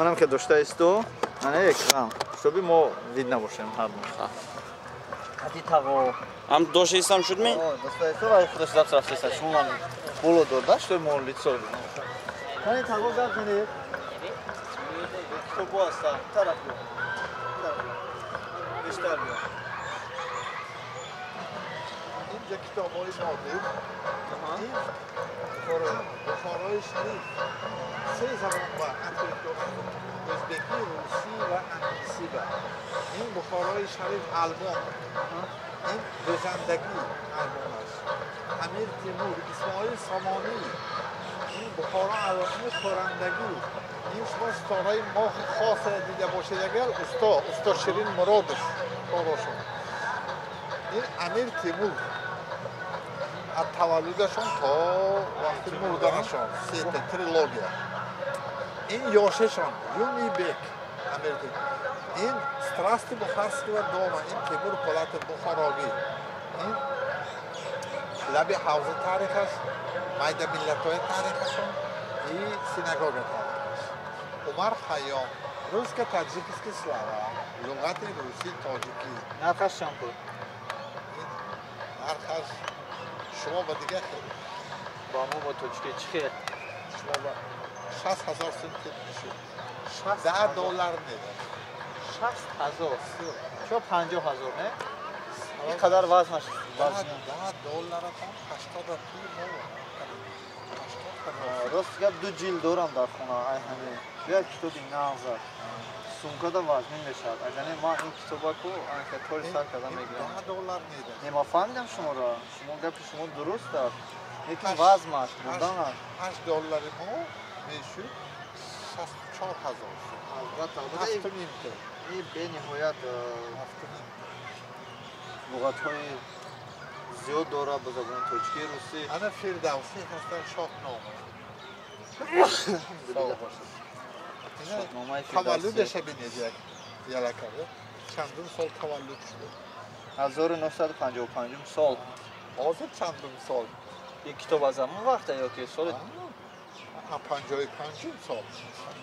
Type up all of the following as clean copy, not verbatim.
Манам ки дошта исто, мана экран, чтобы мо видно бошем ҳар ду. Қати тағо. Ам дошта истам шуд ми? О, дошта исто ва худаш запс рафта иста. Шумо ман боло дорда, что мо лицо. Кани тағо гап занед. Китобо аста, тараф бо. Бештар бо. Инҷа китобҳои нодир. Ин Бухорои шариф. Се забон ба ӯзбекӣ, русӣ ва англисӣ ба. Ин Бухорои шариф албом. Ин дӯзандагӣ албом аст. Амир Тимур, Исмоил Сомонӣ. Ин Бухоро албоми хӯрандагӣ. Ин шумо ситораи моҳи хосе дида бошед агар усто Ширин Муродов корошон. Ин Амир Тимур. Аз таваллудашон то вақти мурданашон сета трилогия. Ин ёшашон Юни Бек Амир Тимур. Ин Страсти Бухарского дома, ин Тимур Полатов Бухорогӣ. Ин лаби ҳавзи таърихаш, майда миллатҳои таърихашон и синагога таърихаш. Умар Хайём, русско-таджикский слова, луғати русӣ тоҷикӣ. Нархаш чанд пул? Нархаш шумо ба дигар хел. Ба мо бо тоҷикӣ чӣ хел? Шумо ба 60 ҳазор сум мешуд. 10 доллар медод. 60 ҳазор? Чо 50 ҳазор, не? Ин қадар вазнаш. 10 долларатон 80 пул мо. Рост гап ду ҷилд дорам дар хона, ай ҳамин. Як китоби нағз аст. Сумкада вазнин мешавад. Агар не ман ин китобаку анка тори сар карда мегирам. 10 доллар медод. Не, ман фаҳмидам шуморо. Шумо гапи шумо дуруст аст. Лекин вазмаш, бурданаш. 8 доллари мо мешуд 64 ҳазор сум. Албатта, ҳафту ним то. Ин бениҳоят ҳафту ним. Луғатҳои зиёд дорад ба забони тоҷикӣ, русӣ. Ана Фирдавсӣ ҳастанд, Шоҳнома. Сог бошед. Таваллудаша бинед як ялакада. Чандум сол таваллуд шуда? 1955 сол. Ҳозир чандум сол? Ин китоб аз ҳамон вақта ё ки соли 55 сол.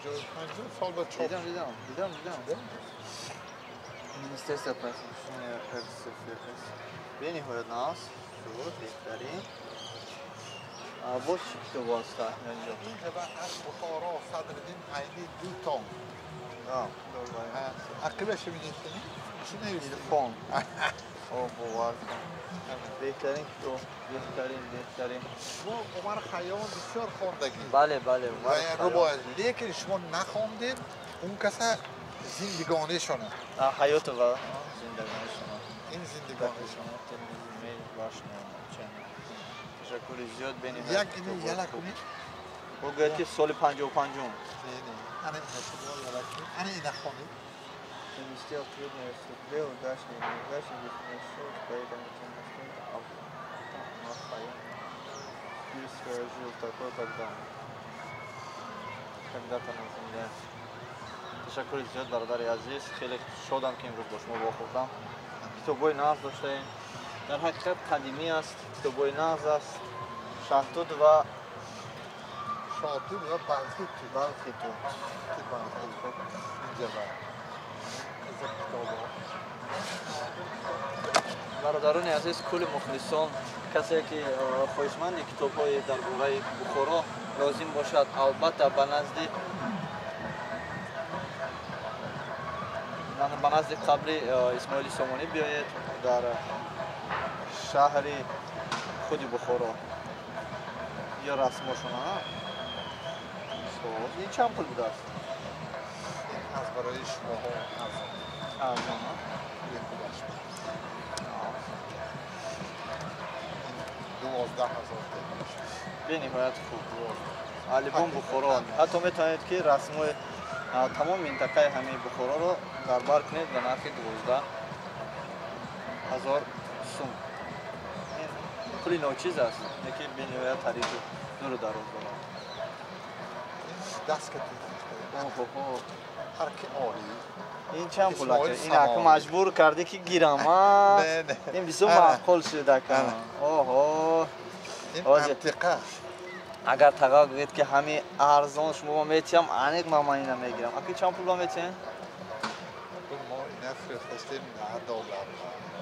55 сол ба чоп. Дидам, дидам, дидам, дидам. Министерство просвещения РСФС. Бениҳоят нағз, шуд, беҳтарин. Боз чӣ китоб аст инҷо? Инҷа ба аз Бухоро Садриддин Айнӣ ду том. Ақибаша бинед чӣ нависта? Ирфон. О, бовар кун. Беҳтарин китоб, беҳтарин, беҳтарин. Шумо Умар Хайём бисёр хондагӣ. Бале, бале, Умар Хайём. Лекин шумо нахондед он каса зиндагонишона. Ҳаёту ва зиндагонишона. Ин зиндагонишона. Ташаккури зиёд бениҳоят. Як ини яла кунед. Ӯ гӯяд ки соли 55-ум. Не, не, ана ина шумо яла кунед, ана ина хонед. Совместил трудные судьбы, удачные и неудачные, нашел, поэтому Умар Хайём жил такой, когда когда-то на земле. Ташаккури зиёд, бародари азиз. Хеле шодам, ки имрӯз бо шумо вохӯрдам. Китобҳои нағз доштаем. Дар ҳақиқат қадимӣ аст, китобҳои нағз аст. Шаҳтут ва Шоҳтут ва Балхи тут. Балхи тут. Балхи тут. Инҷа ба. Инҷа китобҳо. Бародарони азиз, кулли мухлисон, касе ки хоҳишманди китобҳои дар бораи Бухоро лозим бошад, албатта ба назди қабри Исмоили Сомонӣ биёед дар шаҳри худи Бухоро. Ё расмошона. Ин чанд пул будааст? Аз барои шумоҳо арзон. Арзон, а? Худаш. 12 ҳазор. Бениҳоят хуб. Алибон Бухоро. Ҳатто метавонед ки расмои тамоми минтақаи ҳамаи Бухороро дар бар кунед ба нархи 12 ҳазор сум. Ин пули ночиз аст, лекин бениҳоят таърихи дуру дароз дорад. Даст кати. Оҳо. Ҳар ки орӣ. Ин чанд пул ака? Ин ака маҷбур кардӣ ки гирам, а? Ин бисёр маъқул шуд ака. Оҳо. Ин антиқа. Агар тага гӯед ки ҳами арзон шумо метиҳам, аниқ ман ина мегирам. Аки чанд пул метиҳем? Мо ина фирфастем 10 доллар.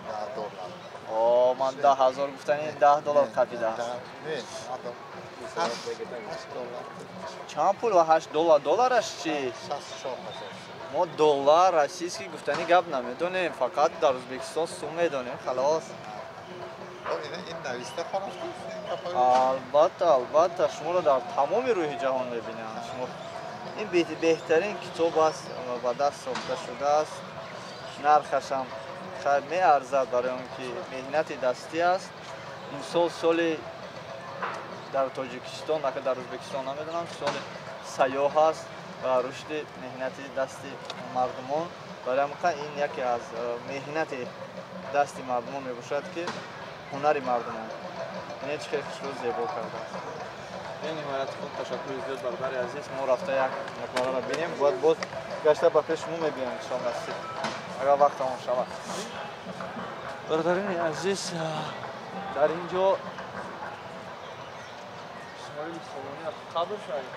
10 доллар. О, ман 10,000 гуфтани 10 доллар қапидааст. Не, 8 доллар. Чанд пул ва 8 доллар? Доллараш чи? 64 ҳазор. Мо доллар российский гуфтани гап намедонем, фақат дар Ӯзбекистон сум медонем, халос. Ин нависта харош. Албатта, албатта, шуморо дар тамоми рӯҳи ҷаҳон мебинанд. Шумо ин беҳтарин китоб аст ва ба даст сохта шудааст. Нархаш ҳам хайр меарзад барои он ки меҳнати дастӣ аст. Имсол соли дар Тоҷикистон, ака дар Ӯзбекистон намедонам, соли сайёҳ аст ва рушди меҳнати дасти мардумон. Барои ҳамин ин яке аз меҳнати дасти мардумон мебошад ки ҳунари мардумон. Ине чӣ хеле хушрӯ зебо кардааст. Бениҳоят хуб, ташаккури зиёд бародари азиз. Мо рафта як мақбараро бинем, бояд боз гашта ба пеш шумо мебиём иншоалло насиб, агар вақтамон шавад. Бародарини азиз, дар ин ҷо Исмоили Сомонӣ аст. Қабр шояд.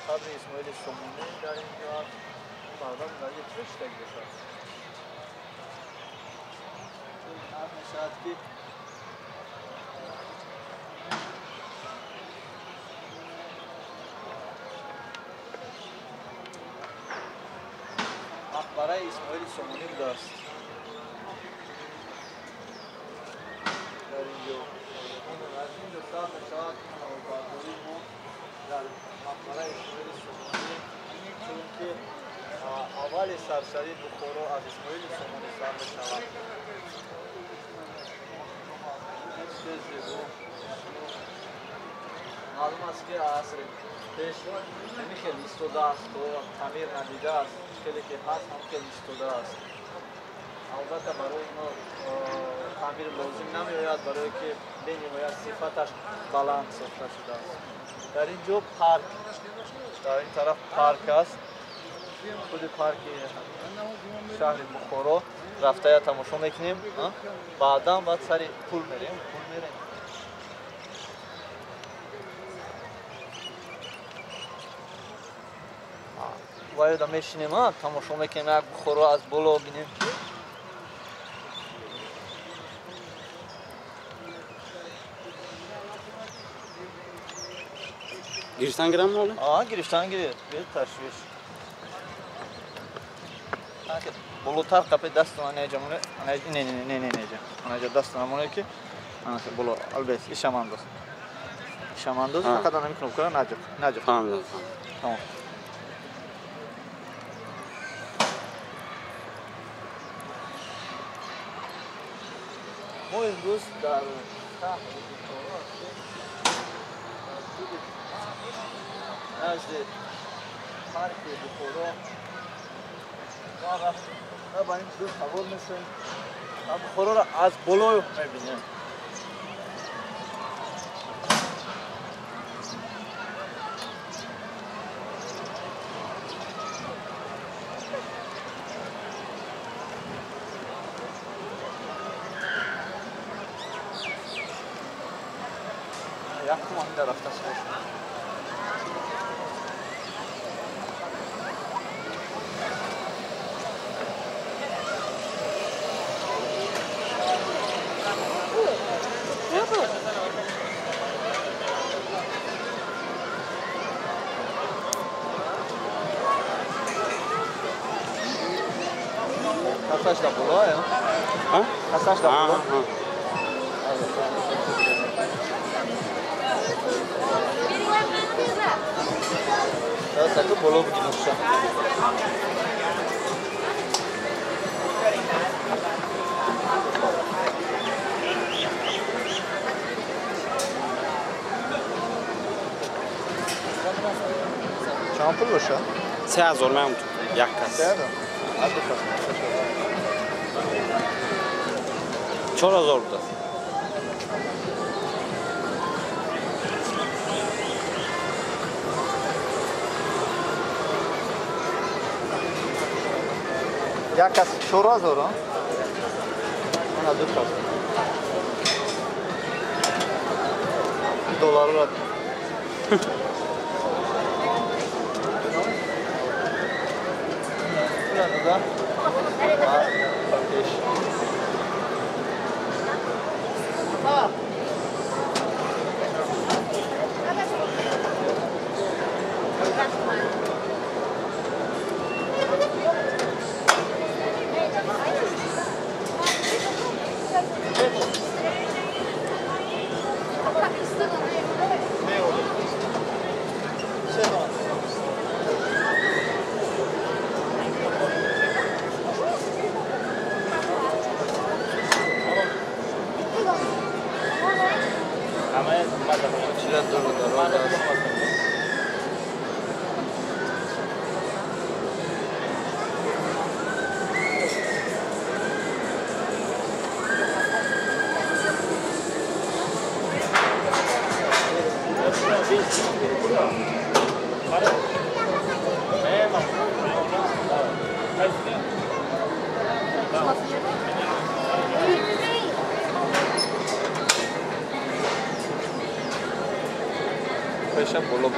Қабри Исмоили Сомонӣ дар ин ҷо аст. Бародар дар ин ҷо чӣ шиштагӣ бошад? Мешавад ки мақбараи Исмоили Сомонӣ будааст. Дар ин ҷо аз ин ҷо сар мешавад бардории мо дар мақбараи Исмоили Сомонӣ, чунки аввали саршавии Бухоро аз Исмоили Сомонӣ сар мешавад. Зебо. Маълум аст ки асри пеш ҳамин хел истодааст, то таъмир надидааст, хеле ки ҳаст ҳам хел истодааст. Албатта барои ино таъмир лозим намеояд, барое ки бениҳоят сифаташ баланд сохта шудааст. Дар ин ҷо парк, дар ин тараф парк аст, худи парки шаҳри Бухоро. Рафта я тамошо мекунем, баъдан баъд сари пул мерем, пул мерем. Ваёда мешинем, тамошо мекунем, як Бухоро аз боло бинем ки гирифтан гирам моле? Гирифтан гиред, бе ташвиш. Болотар қапи дастона неҷа моне, не не не не неҷа. Анаҷа дастона моне ки ана боло албес ишамандоз. Ишамандоз фақат ана кнопкаро наҷиқ, наҷиқ. Фаҳмидам. Тамом. Мо имрӯз дар шаҳри Бухоро ҳастем. Назди парки Бухоро. Ба ин чиз савор мешавем. Бухороро аз боло мебинем. Як куманда рафта савор шудем. Касаш да боло, э? Касаш да боло. Саку боло бигирем. Чанд пул боша? 3000 ман як кас. 3000? Аз ду кас. 4000 будааст. Як кас 4000, а? Ана ду кас. Долларро Пеша боло буд.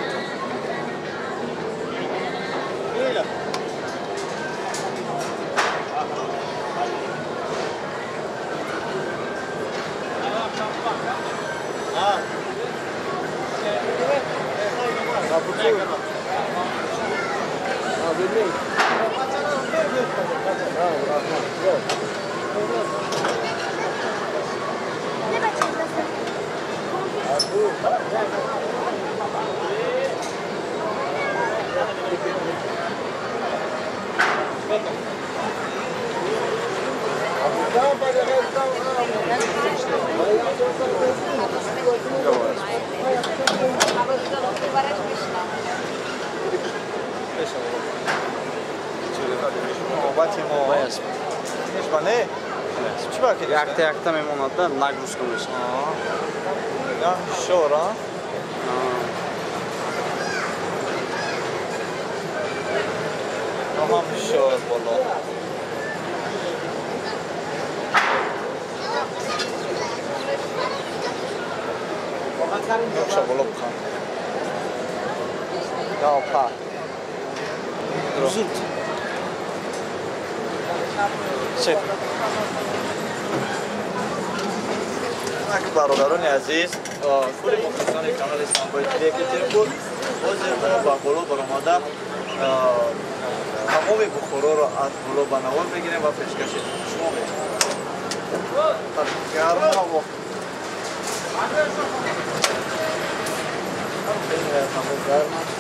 Якта якта мемонад да нагрузка мешавад. Я шора. Ҳам шор боло. Нукша боло бухан. Гаопа. Зуд. Чеп. Бародарони азиз, кулли мухлисони канали Самбои ТВ Петербург, ҳозир мо ба боло баромада тамоми Бухороро аз боло ба навор мегирем ва пешкаши шумо мекунем. Гарм ҳаво. Ҳаво гарм аст.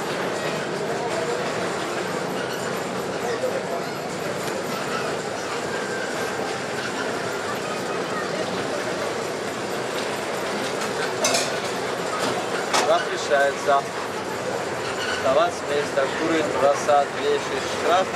Запрещается вставать с места, курить, бросать вещи, штраф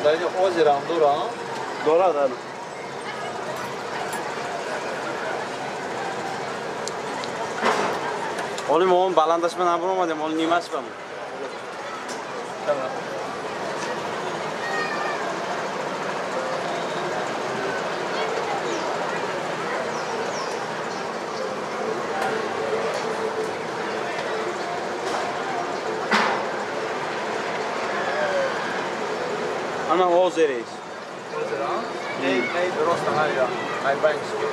10 000. Озеро дора? Дора, да. Оли мо он баландаш ба набаромадем, оли нимаш ба мо. Ана озеро есть. Озеро? Не, не, просто на Айбанский.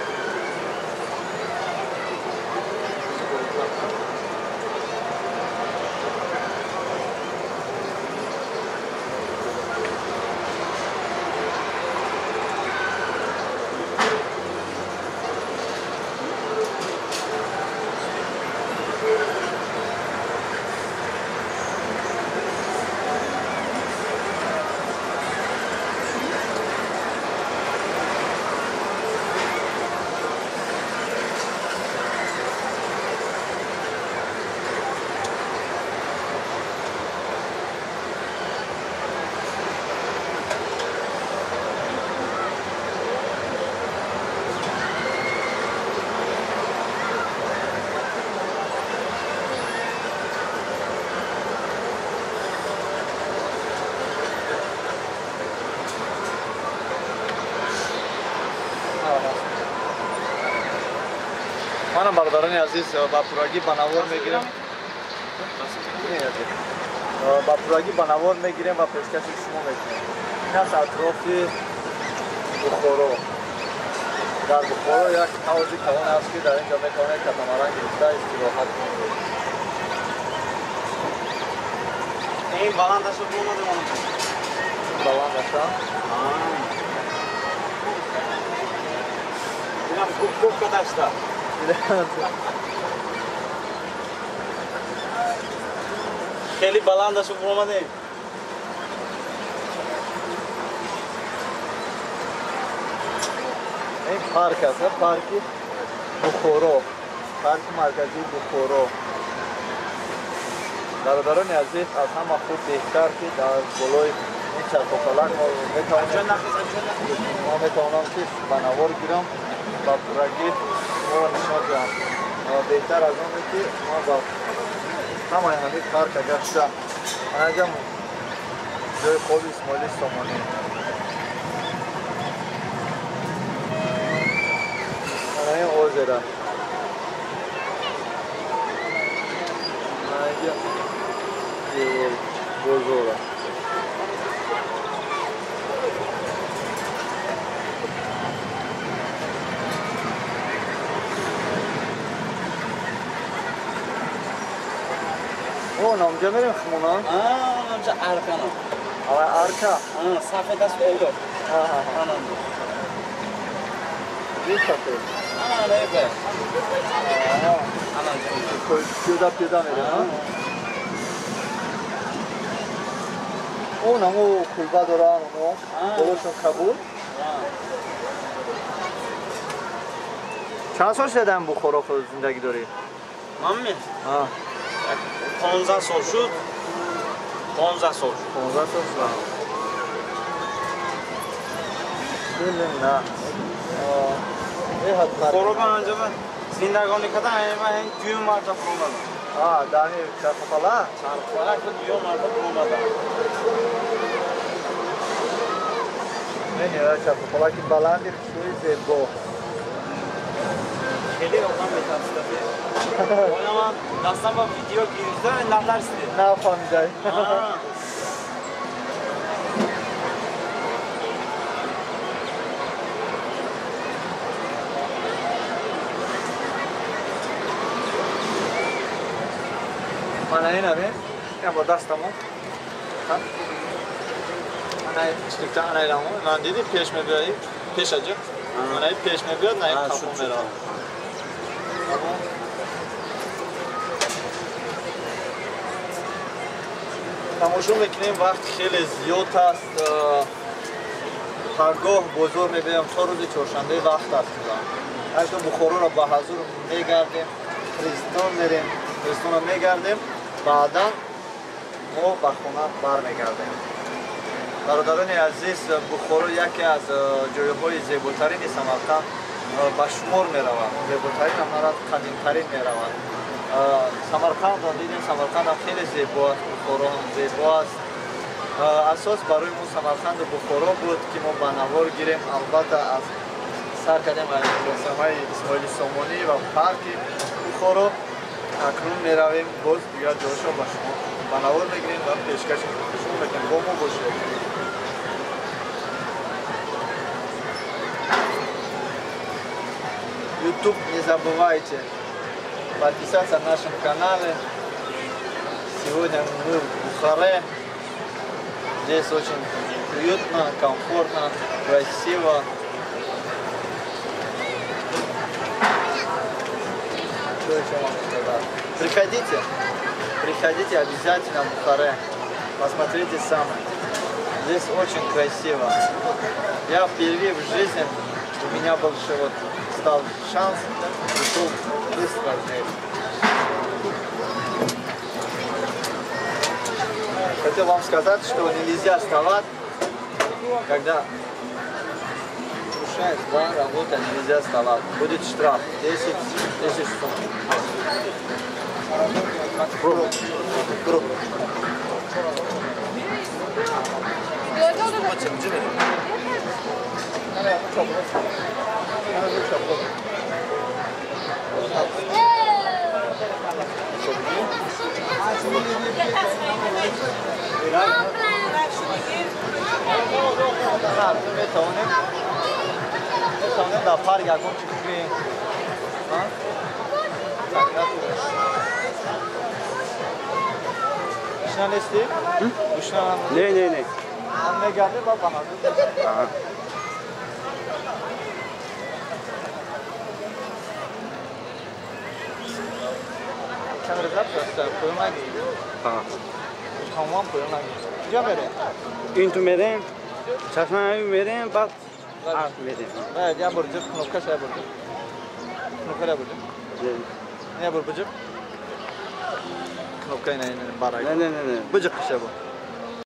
Мана бародарони азиз, ба пуррагӣ ба навор мегирем. Ба пуррагӣ ба навор мегирем ва пешкаши шумо мекунем. Ин аст атрофи Бухоро. Дар Бухоро як ҳавзи калон аст, ки дар ин ҷо метавонед катамаран гирифта истироҳат кунед. Ин баландаша бомадем он. Баландаша? Инам гуп-гуп кадашта. Хеле баландаша бомадем. Ин парк аст, парки Бухоро, парки марказии Бухоро. Бародарони азиз, аз ҳама хуб беҳтар ки дар болои ин чархофалак мо метавонам ки ба навор гирам, ба пуррагӣ шуморо нишон диҳам. Беҳтар аз оне ки мо ба ҳамаи ҳамин парк гашта. Анаҷа ҷои хоби Исмоили Сомонӣ. Ана ин озера. Анаҷа бозора. О, намҷа мерем хумона? Намҷа аркана. Ава арка? Сафед аст ё? Анамҷа. Ин сафед? Ана, эбе. Анамҷа. Пиёда пиёда мерем, а? О, намо кулба доран, оно. Болошон кабуд. Чанд сол шуда дар Бухоро худ зиндагӣ дорӣ? Ман ми? 15 сол шуд. 15 сол шуд. 15 сол шуд. На. Бухоро ба анҷа зиндагонӣ кардам, ҳамин дуюм марта фуромадам. Дар ҳамин чархофалак? Чархофалак дуюм марта фуромадам. Мебинед, чархофалаки баланди хушрӯи зебо. Хеле одам метарсида. Оя ман дастам ба видео гирифта, натарсиде. Нафаҳмидай. Мана ин абе, я бо дастамо. Ана чиликта ана иламо. Ман диди пеш мебиёи, пеш аҷиб. Ана пеш мебиёд, на ин қафо меравад. Тамошо мекунем, вақт хеле зиёд аст. Ҳаргоҳ бозор мебиём, то рӯзи чоршанбе вақт аст. Ҳатто Бухороро ба ҳазур мегардем, Христон мерем, Христонро мегардем, баъдан мо ба хона бармегардем. Бародарони азиз, Бухоро яке аз ҷойҳои зеботарини Самарқанд ба шумор меравад. Зеботарин ҳам нарад, қадимтарин меравад. Самарқандро дидем, Самарқанд ҳам хеле зебо аст, Бухоро ҳам зебо аст. Асос барои мо Самарқанду Бухоро буд, ки мо ба навор гирем. Албатта аз сар кардем аз муҷассамаи Исмоили Сомонӣ ва парки Бухоро. Акнун меравем боз дигар ҷойшо ба шумо ба навор мегирем ва пешкаши шумо мекунем. Бо мо бошед. YouTube, не забывайте подписаться на нашем канале. Сегодня мы в Бухаре. Здесь очень уютно, комфортно, красиво. Что еще могу сказать? Приходите, приходите обязательно в Бухаре. Посмотрите сами. Здесь очень красиво. Я впервые в жизни, у меня был вот стал шанс, пришел быстро здесь. Хотел вам сказать, что нельзя вставать, когда нарушает, да, работа, нельзя вставать. Будет штраф 10 тысяч сум. метавонем дар парк ягон чиз кунем. Гушна нестӣ? Гушна Не, не, не. Ҳам мегардем ва ба ҳазур. Камера запись аст, поён нагир. Тамоман поён нагир. Куҷо мерем? Ин ту мерем, чашма мерем, баъд мерем. Баъд як бор ҷиқ, кнопкаша як бор ҷиқ. Кнопкаро як бор ҷиқ. Як бор биҷиқ. Кнопкаи на, барак. Не, не, не, не. Биҷиқиш як бор.